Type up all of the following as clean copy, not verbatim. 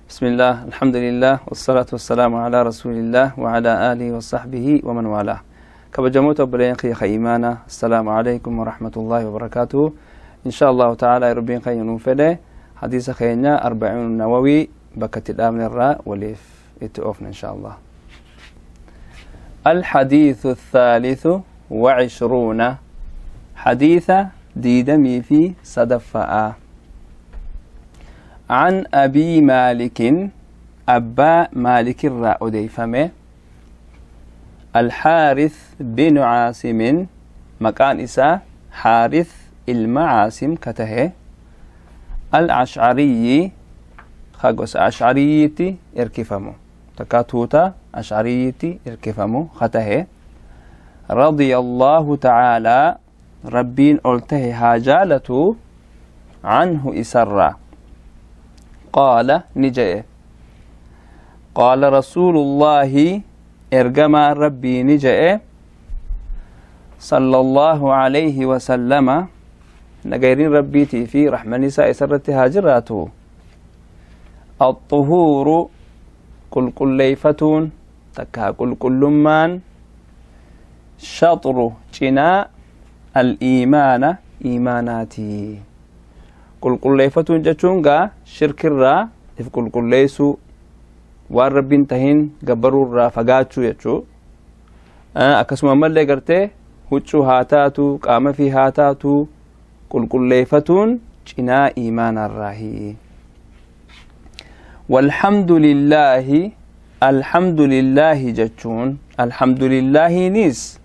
بسم الله، الحمد لله، والصلاة والسلام على رسول الله وعلى آله وصحبه ومن والاه. كبجموت obboleen kiyya iimaana، السلام عليكم ورحمة الله وبركاته. إن شاء الله تعالى ربين خي نوفله حديث خينا أربعين النووي بكت الآمن الراء وليف اتوفنا إن شاء الله. الحديث الثالث وعشرون، حديث ديدمي في صدفاء، عن أبي مالك، أبا مالك الراء أديفمه، الحارث بن عاصم، مكان إسا حارث المعاصم كته، الأشعري، خاقوس أشعريتي إركفمو تكاتوتا أشعريتي إركفمو خته، رضي الله تعالى، ربين ألته هاجالته، عنه إسرا، قال نجئ: قال رسول الله، إرجما ربي نجئ صلى الله عليه وسلم، نجيرين ربيتي في رحمة نساء سرت هاجراته: الطهور كل كل ليفتون تكا كل كل لمان شطر جناء الإيمان إيماناتي. كل كل ليفتون جتشونغا شرك الرا if كل كل ليسو waan tahin gabbaruu irraa fagaachuu jechuu. Akkasuma ammallee gartee huccuu haa taatu, qaama fi haa taatu, qulqulleeffatuun cinaa iimaanarraahi. Walhamdulillaahi, alhamdulillaahi jechuun, alhamdulillaahiinis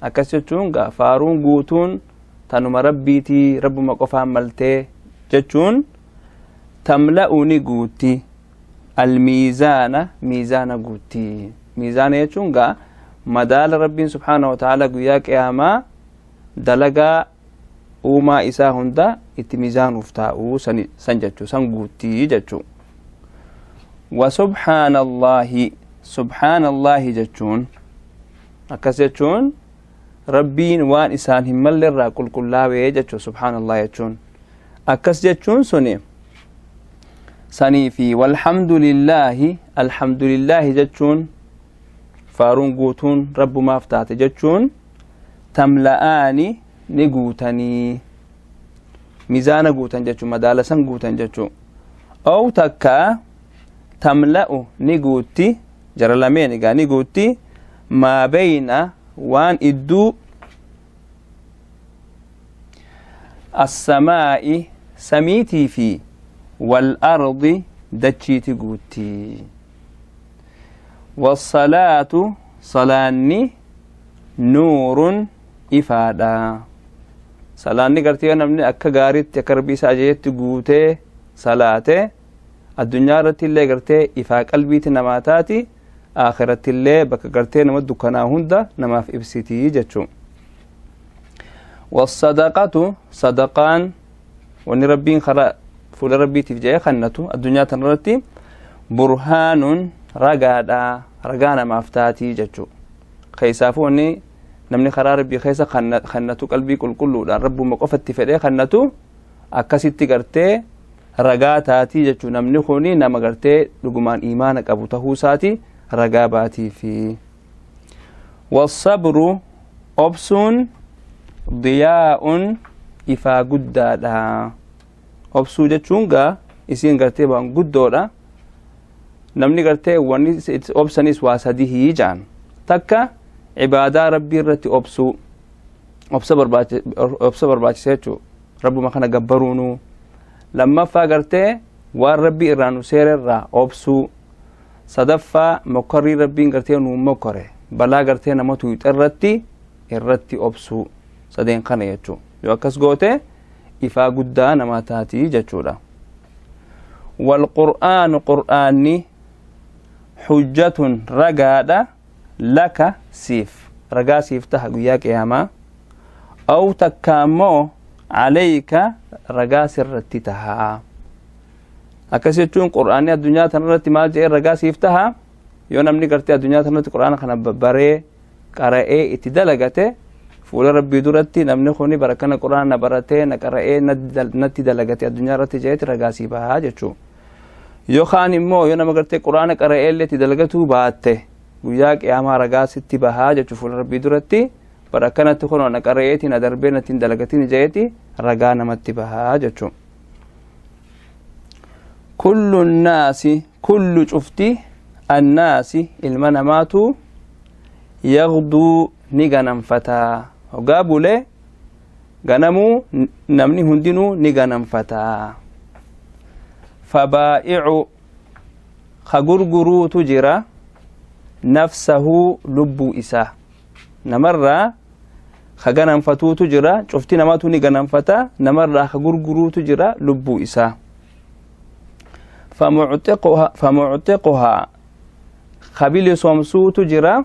akkas jechuun gaa faaruun guutuun tanuma rabbiitii, rabbuma qofaan maltee jechuun, tamla'u ni guutti, almiizaana miizaana guutti. Miizaana jechuun gaa madaala rabbiin subhaanahu wataaalaa guyyaa qiyaamaa dalagaa uumaa isaa hunda itti miizaanuuf taa'uu san jechuu, san guuttii jechuu. وسبحان الله، سبحان الله jechuun akkas jechuun rabbiin waan isaan hin malle irraa qulqullaawee jechuu. سبحان الله jechuun akkas jechuun suni sanii fi والحمد لله، الحمد لله jechuun faaruun guutuun rabbumaaf taate jechuun, تملآن ni guutanii, mizaana guutan jechuun, madaala san guutan jechuu. أو takka تملأ ni guutti, jara lameen egaa ni guutti, ما بين waan idduu, السماء samiitii fi والأرض dachiiti guutti. والصلاة salaanni نور ifaadha. Salaanni gartee namni akka gaariitti akka rabbii isaa ajajetti guutee salaate, addunyaa irratti illee gartee ifaa qalbiiti namaa taati, akhiratti illee bakka gartee nama dukkanaa hunda namaaf ibsitii jechuu. والصدقة sadaqaan, wanni rabbiin karaa fuula rabbiitiif jedhee kannatu addunyaa tanarratti, برهان ragaadha, ragaa namaaf taatii jechuu. Keessaafuu wanni namni karaa rabbii keessa kannatu qalbii qulqulluudhaan rabbuma qofatti fedhee kannatu akkasitti gartee ragaa taatii jechuu. Namni kuni nama gartee dhugumaan imaana qabu tahuu isaati ragaa baatii. Fi والصبر obsuun ضياء ifaa guddaadha. Obsuu jechuun gaa isiin gartee waan guddoodha. Namni gartee wanni obsanis waa sadihii jaan. Takka cibaadaa rabbii irratti obsuu, obsa barbaachisa jechuu, rabbuma kana gabbaruunu. Lammaffaa gartee waan rabbii irraa nu seera irraa obsuu. Sadaffaa mokkorrii rabbiin gartee nuu mokkore, balaa gartee nama tuyxe irratti obsuu. Sadeen kana jechuu. Yoo akkas goote ifaa guddaa namaa taatii jechuudha. والقرآن qur'aanni حجة ragaadha, لك siif ragaa siif taha guyyaa qiyaamaa, أو takka ammoo عليك ragaa sirratti tahaa. Akkas jechuun qur'aanni addunyaa tanarratti maal jedhee ragaa siif taha? Yoo namni gartee addunyaa tanarratti qur'aana kana baree qara'ee itti dalagate, fuula rabbii duratti namni kuni barakana qur'aana na baratee na qara'ee natti dalagate addunyaa irratti jedheeti ragaa sii bahaa jechuu. Yookaan immoo yoo nama gartee quraana qara'eellee itti dalagatuu baatte, guyyaa qiyaamaa ragaa sitti bahaa jechuu fuula rabbii duratti. Bara akkanatti kun na qara'eeti na darbee natti hin dalagatin jeeti ragaa namatti bahaa jechuu. Kullu nnaasi, kullu cufti, annaasi ilma namaatu, yagduu ni ganamfataa. Hoggaa bulee ganamuu namni hundinuu ni ganamfataa. Fabaa'icu ka gurguruutu jira, nafsahu lubbuu isaa namarraa ka ganamfatuutu jira. Cufti namaatu ni ganamfata, namarraa ka gurguruutu jira lubbuu isaa. Famuctiquhaa ka bilisoomsuutu jira,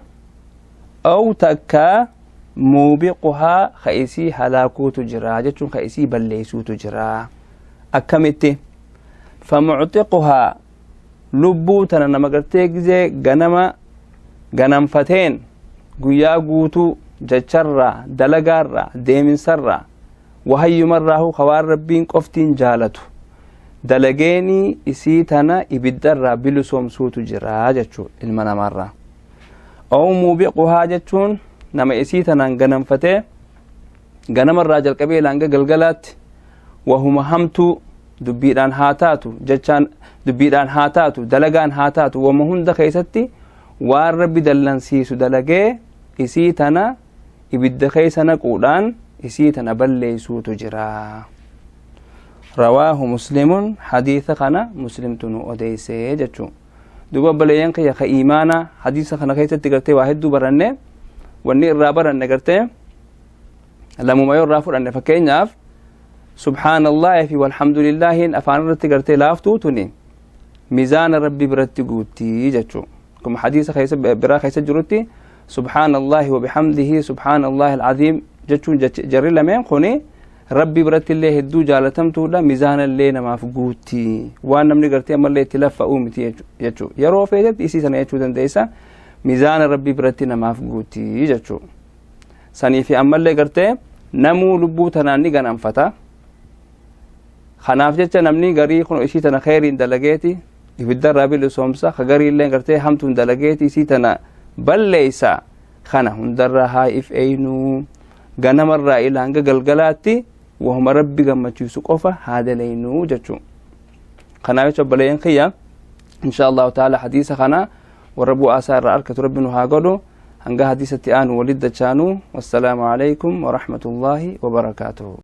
aw takkaa muubiquhaa ka isii halaakuutu jira jechuun ka isii balleeysuutu jira. Akkamitti? Famuctiquhaa lubbuu tana nama gartee gizee ganama ganamfateen guyyaa guutuu jecharraa, dalagaarraa, deeminsarraa, wahayyumarraahu ka waan rabbiin qoftiin jaalatu dalageenii isii tana ibiddarraa bilisoomsuutu jira jechuu ilma namaarraa. Aw muubiquhaa jechuun nama isii tanaan ganamfatee ganamarraa jalqabee hanga galgalaatti wahuma hamtuu dubbiidhaan haa taatu, jechaan dubbiidhaan haa taatu, dalagaan haa taatu, wama hunda keessatti waan rabbi dallansiisu dalagee isii tana ibidda keessa naquudhaan isii tana balleeysuutu jira. Rawaahu Muslimun, hadiisa kana Muslimtu nu odeysee jechuu. Duuba obboleeyyan kiyya ka iimaana, hadiisa kana keessatti gartee waa hedduu baranne. Wanni irraa baranne gartee lamuma yoo irraa fudhanne, fakkeenyaaf subhaanallaahi fi walhamdulillaahiin afaan irratti gartee laaftuu tuni mizaana rabbi biratti guuttii jechuu. Akkuma hadiisa keessa biraa keessa jirutti, subhaanallaahi wa bihamdihi subhaanallaahi alcaziim jechuun jarri lameen kuni rabbi biratti illee hedduu jaalatamtuudha, mizaana illee namaaf guutti. Waan namni gartee ammallee itti laffa'uu miti jechuu. Yeroo feetetti isii sana jechuu dandeessa, mizaana rabbi biratti namaaf guutti jechuu. Sanii fi ammallee gartee namuu lubbuu tanaan ni ganamfata. Kanaaf jecha namni garii kun isii tana kheyriin dalageeti ibiddarraa bilisoomsa, ka garii illee gartee hamtuun dalageeti isii tana balleeysa. Kana hundarraa haa if eeynuu, ganamarraa ila hanga galgalaatti wahuma rabbi gammachiisu qofa haa dalaynuu jechuu. Kanaaf jecha obboleeyyan kiyya, insha Allahu taala hadiisa kana warra bu'aa isaa irraa argatu rabbi nu haa godhu. Hanga hadiisatti aanu walit dachaanuu, wassalaamu alaykum warahmatullaahi wabarakaatuhu.